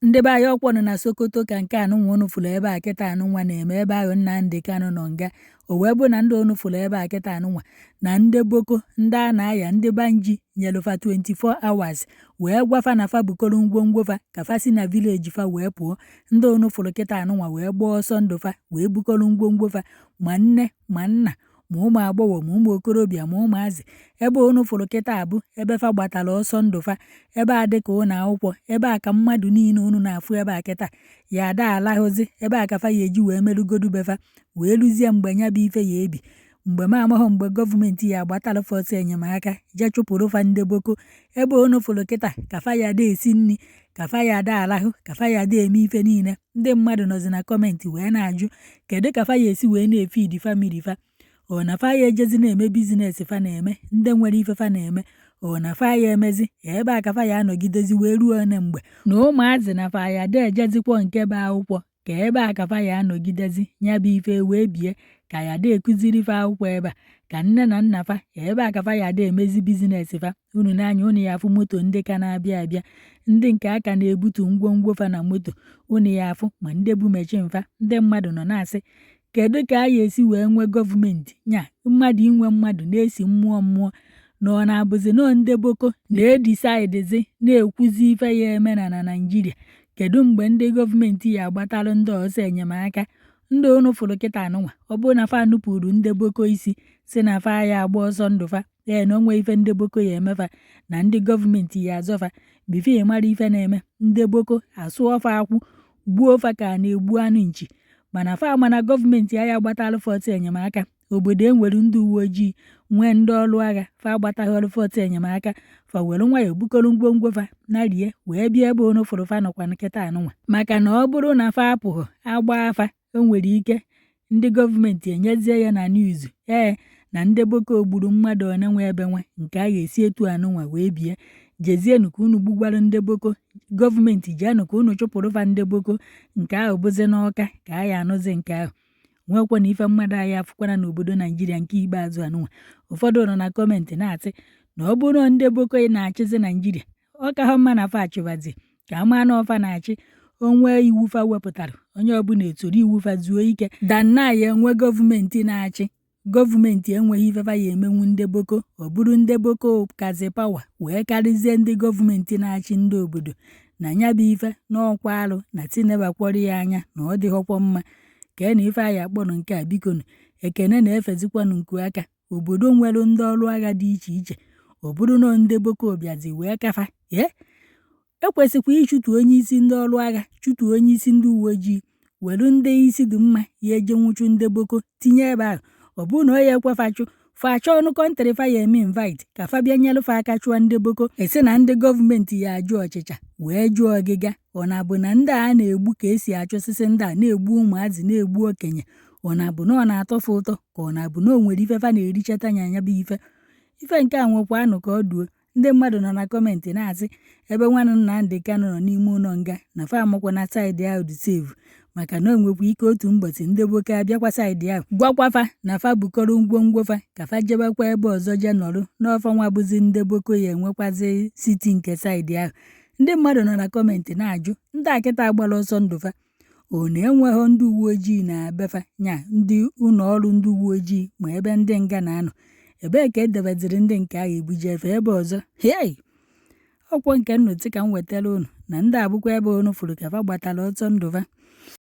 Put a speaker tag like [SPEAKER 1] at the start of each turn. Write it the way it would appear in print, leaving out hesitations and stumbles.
[SPEAKER 1] Ndị be anyị, ọkwọnụ na Sokoto ka nke anụnwa unu fụrụ ebe a kịta anụnwa na-eme. Ebe ahụ Nnamdi Kanu nọ nga, o wee bụ na ndị unu fụrụ ebe a kịta anụnwa na ndị Boko, ndị a na-aya ndị banji, nyere fa 24 hours wee gwa fa na fa bukọrọ ngwongwo fa ka fa si na village fa wee pụọ. Ndị unu fụrụ kịta anụnwa wee gbaa ọsọ ndụ fa, wee bukọrọ ngwongwo fa, ma nne ma nna, ma ụmụ agbọghọ, ma ụmụ okorobịa, ma ụmụazị. Ebe unu fụrụ kịta abụ ebe fa gbatara ọsọ ndụ fa. Ebe a dịka ụlọ akwụkwọ. Ebe a ka mmadụ niile unu na-afụ ebe a kịta ya ada alahụzi. Ebe a ka fa ya eji wee merụgodu be fa wee luzie mgbe nya bụ ife ya ebi, mgbe m amaghọ mgbe gọọmenti ya agbatara fa ọsọ enyemaka jee chụpụrụ fa ndị Boko. Ebe unu fụrụ kịta ka fa ya ada esi nri, ka fa ya ada alahụ, ka fa ya ada eme ife niile. Ndị mmadụ nọzi na comment wee na-ajụ kedu ka fa ya esi wee na-efeed family fa. Ọ na fa ya ejezi na-eme business fa na-eme, ndị nwere ife fa na-eme, ọ na fa ya emezi ebe a ka fa ya anọgidezi wee ruo one mgbe na ụmụazị na fa ya ada ejezikwa nke bụ akwụkwọ, ka ebe a ka fa ya anọgidezi ya bụ ife wee bie, ka ya ada ekuziri fa akwụkwọ ebe a, ka nne na nna fa ebe a ka fa ya ada emezi business fa. Unu n'anya unu ya afụ moto ndị ka na-abịa abịa, ndị nke aka na-ebutu ngwongwo fa na moto. Unu ya afụ ma ndị bụ machine fa. Ndị mmadụ nọ na-asị, kedu ka a ya esi wee nwee gọọmenti nya mmadụ inwe mmadụ na-esi mmụọ mmụọ na ọ na-abụzi nọọ ndị Boko na-edisaịdịzi na-ekwuzi ife ya eme na Naịjirịa? Kedu mgbe ndị gọọmenti ya agbatalụ ndị ọsọ enyemaka? Ndị unu fụrụ kịta anụnwa, ọ bụrụ na fa nupụrụ ndị Boko isi, si na fa ya agba ọsọ ndụ fa, ee, na onwe ife ndị Boko ya emefa, na ndị gọọmenti ya azọfa, before ị mara ife na-eme, ndị Boko asụọ fa akwụ, gbuo fa ka a na-egbu anụ nchi. Mana fa mana gọọmenti aya agbatalụ fa ọsọ enyemaka. Obodo enwere ndị uwe ojii, nwee ndị ọrụ agha, fa agbataghọrọ fa ọsọ enyemaka. Fa were nwayọọ bukọrọ ngwongwo fa narie wee bịa ebe unu fụrụ fa nọkwa nkịta anụnwa, maka na ọ bụrụ na fa apụghọ agba afa, o nwere ike ndị gọọmenti enyezie ya na news, ee, na ndị Boko gburu mmadụ one nwe ebe nwe nke a ga-esi etu anụnwa wee bie. Jezienụ ka unu gbugwarụ ndị Boko, gọọmenti jeenụ ka unu chụpụrụ fa ndị Boko. Nke ahụ bụzi n'ọka ka a ya anụzi nke ahụ. Nwekwa na ife mmadụ anyị afụkwana n'obodo Naijiria nke ikpeazụ anụnwa. Ụfọdụ nọ na comment na-asị na ọ bụrụ na ndị Boko na-achịzi Naijiria, ọ ka ha mma na fa achịbazi ka ama na ọfa na-achị onwe iwu fa wepụtara, onye ọbụla etoro iwu fa zuo ike, than na ya enwe gọọmenti na-achị, gọọmenti enweghị ife fa ya emenwu ndị Boko. Ọ bụrụ ndị Boko kazi power wee karịzie ndị gọọmenti na-achị ndị obodo na ya bụ ife n'ọkwa arụ na tinebakwọrọ ya anya na ọ dịghọkwọ mma. Kee na ife anyị akpọrọ nke a, bikonu, ekene na-efezikwanụ nku aka. Obodo nwere ndị ọrụ agha dị iche iche, ọ bụrụ na ndị Boko bịazi wee kafa, ee, ekwesịkwa ịchụtu onye isi ndị ọrụ agha, chụtu onye isi ndị uwe ojii, were ndị isi dị mma ya eje nwụchu ndị Boko tinye ebe ahụ. Ọ bụrụ na ọ ya ekwefa chụ fa, chọọ ọnụ country fa ya eme invite ka fa bịa nyere fa aka chụọ ndị Boko. Esi na ndị gọọmenti ya ajụ ọchịcha wee jụọ ọgịga. Ọ na-abụ na ndị a na-egbu ka esi achụsịsị ndị a na-egbu ụmụazị, na-egbu okenye, ọ na-abụ na ọ na-atọfe ụtọ, ka ọ na-abụ na o nwere ife fa na-erichata nya ya bụ ife? Ife nke a nwekwa anụ ka ọ duo. Ndị mmadụ nọ na comment na-asị ebe nwanne Nnamdi Kanu nọ n'ime ụlọ nga na fa amakwa na side ahụ dị safe, maka na o nwekwa ike otu ụbọchị ndị Boko abịakwa side ahụ gwakwa fa na fa bukọrọ ngwongwo fa ka fa jebekwa ebe ọzọ jee nọrụ n'ọfa nwa bụzi ndị Boko ya enwekwazi siti nke side ahụ. Ndị mmadụ nọ na comment na-ajụ ndị akịta agbara ọsọ ndụ fa, ọ na-enweghọ ndị uwe ojii na befa nya ndị ụlọ ọrụ ndị uwe ojii ma ebe ndị nga na-anọ, ebee ka edebeziri ndị nke ahụ ebuje efe ebe ọzọ? Hei, ọkwọ nke nnụtị ka m wetara unu na ndị abụkwa ebe unu fụrụ ka fa gbatara ọsọ ndụ fa.